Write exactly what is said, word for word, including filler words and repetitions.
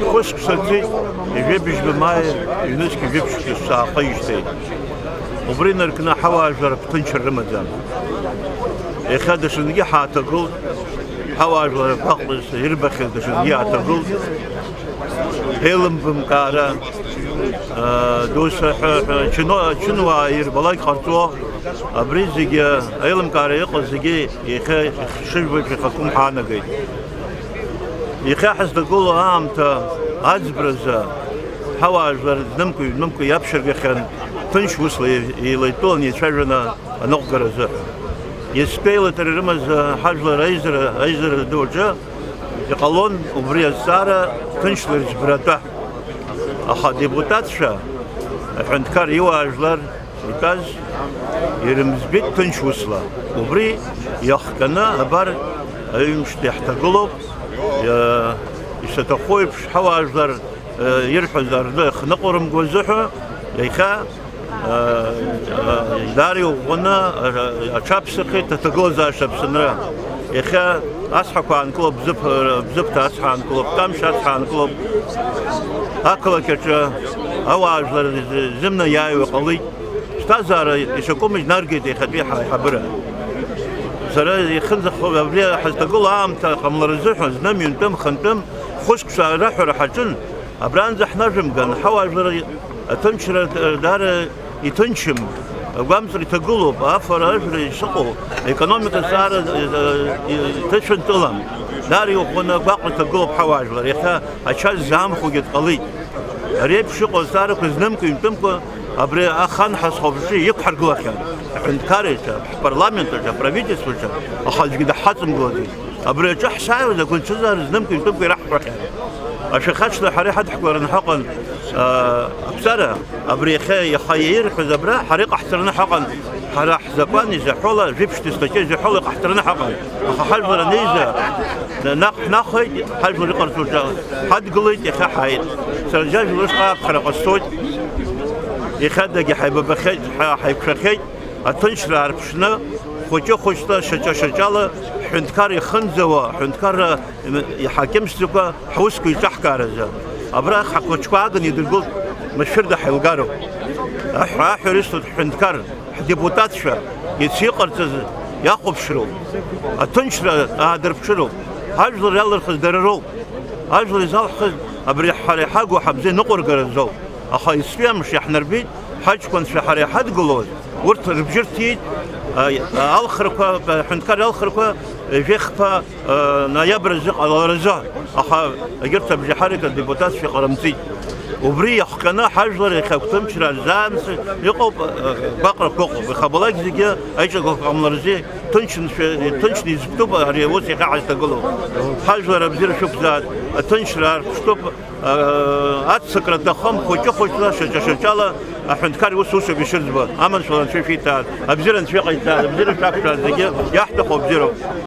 Хәышықәса ҵит, ҩажәи бжьба маи ҩнызқь жәиԥшь шықәса аахижьҭеи. Убри инаркны ҳауаажәлар ҭынчра рымаӡам. Иахьа даҽазнгьы ҳааҭагылт, ҳауаажәлар ргәаҟраз ирбахьаз даҽазнгьы ааҭагылт. Еилымбымкаара, аа, ду саҳәа, ҳәа, чыно-, чынуаа ирбалак ҟарҵо, абри зегьы аилымкаара иҟаз зегьы иахьа шыжәбаҩ ихакәым ҳаанагеит. Иахьа ҳазҭагылоу аамҭа аӡбразы ҳауаажәлар знымки-ҩнымки иаԥшьыргахьан, ҭынч усла еилаиттәыланы еицәажәаны аныҟәгара азыҳәан. Иацтәи аилатәара ирымаз ҳажәлар аизара, аизара ду аҿы иҟалон убри азҵаара ҭынчла ирыӡбара атәы. Аха адепутатцәа, аҳәынҭқар иуаажәлар, итәаз ирымӡбеит ҭынч усла. Убри иахҟьаны, абар, аҩымшт иаҳҭагылоуп, иа-, ишаҭаху еиԥш, ҳауаажәлар, э, ирҳәаз ардәы ахныҟәарымго азыҳәа, иахьа, э, э, даара иӷәӷәаны, э, аҽаԥсахит аҭагылазаашьа Аԥсынра. Иахьа ацҳақәа аанкылоуп, Бзыԥ-, Бзыԥҭа ацҳа аанкылоуп, Камшь ацҳа аанкылоуп. Ақалақь аҿы ауаажәлар зымны иааиуа ҟалеит. Ԥсҭазаара ишакәым инаргеит иахьатәи ҳаиҳабыра. Сара ихынӡахо абри ҳазҭагылоу аамҭа ҟамлар азыҳәан зны мҩантәым, хынтәым, хәышықәса раҳәара ҳаҿын, абранӡа ҳнажәымган, ҳауаажәлар аҭынчра даара иҭынчым, агәамҵра иҭагылоуп, афара-ажәра ишыҟоу, аекономика зҵаара, э, э, иҭышәынтәылам. Даара иӷәӷәаны агәаҟра иҭагылоуп ҳауаажәлар, иахьа ача ззаамхогьы дҟалеит. Ари еиԥш иҟоу азҵаарақәа знымко-ҩнтәымкәа абри ахан ҳазхәаԥши иқәҳаргылахьан, аҳәынҭқарраҿы, ҳпарламент аҿы, аправительстваҿы, аха аӡәгьы даҳхаҵымгылаӡеит. Абри аҿы ҳшааиуаз агәынҽызаара знымко-ҩнтәымкәа ираҳҳәахьан. Ашәахьаҿла ҳара иҳадҳкылараны ҳаҟан, аа, ақәҵара, абри иахьа, иаха иаирҳәоз абра, ҳара иҟаҳҵараны ҳаҟан, ҳара ҳзакәан изаҳәола, жәиԥшьтәи статиа изаҳәола иҟаҳҵараны ҳаҟан. Аха ҳажәлар анеиза, наҟ ҳнахеит, ҳажәлар иҟарҵо ҿа ҳадгылеит, иахьа ҳааит. Сара џьажәлар рышҟа аԥхара ҟасҵоит. Иахьадагьы ҳаибабахьеит, ҳа-, ҳаиқәшәахьеит, аҭынчра аарԥшны, хәыҷы-хәыҷла, шьаҿа-шьаҿала, ҳҳәынҭқар ихынӡауа, ҳҳәынҭқарра иҳакьымсӡакәа, ҳусқәа еиҿаҳкааразы. Абра ҳхәыҷқәа ааганы идыргылт, машәырда ҳаилгароуп. Аҳәа-, аҳәара исҭоит ҳҳәынҭқар, ҳдепутатцәа, иацы иҟарҵаз иахәаԥшроуп, аҭынчра аадырԥшыроуп, ажәлар иалырхыз дара роуп, ажәлар изалҳхыз абри ҳара иҳагу ҳабзиа ныҟәыргаразоуп. Аха иацтәи амш иаҳнарбеит, ҳаҷкәынцәа ҳара иҳадгылоз, урҭ рыбжьы рҭиит, а, а, алхрақәа, аҳәынҭқар иалхрақәа, жәех ԥа, а, ноиабр азы ҟаларазы. Аха егьырҭ абжьаҳарак адепутатцәа иҟарымҵеит. Убри иахҟьаны ҳажәлар иахьагәҭымчра азаанс иҟоуп, а, гәаҟрақәа ыҟоуп. Иахьабалак зегьы аиҿагылара ҟамларазы ҭынчыншәа-, ҭынчны изыԥтәуп ари аус иахьа ҳазҭагылоу. Ҳажәлар абзиара шәықәзааит, аҭынчра аарԥштәуп. Аццакра аҭахым, хәыҷы-хәыҷла, шьаҿа-шьаҿала аҳәынҭқар иус усуп ишырӡбо, аманшәала Анцәа ишәиҭааит, абзиара Анцәа иҟаиҵааит, абзиара шәақәшәааит, зегьы иаҳҭаху абзиароуп.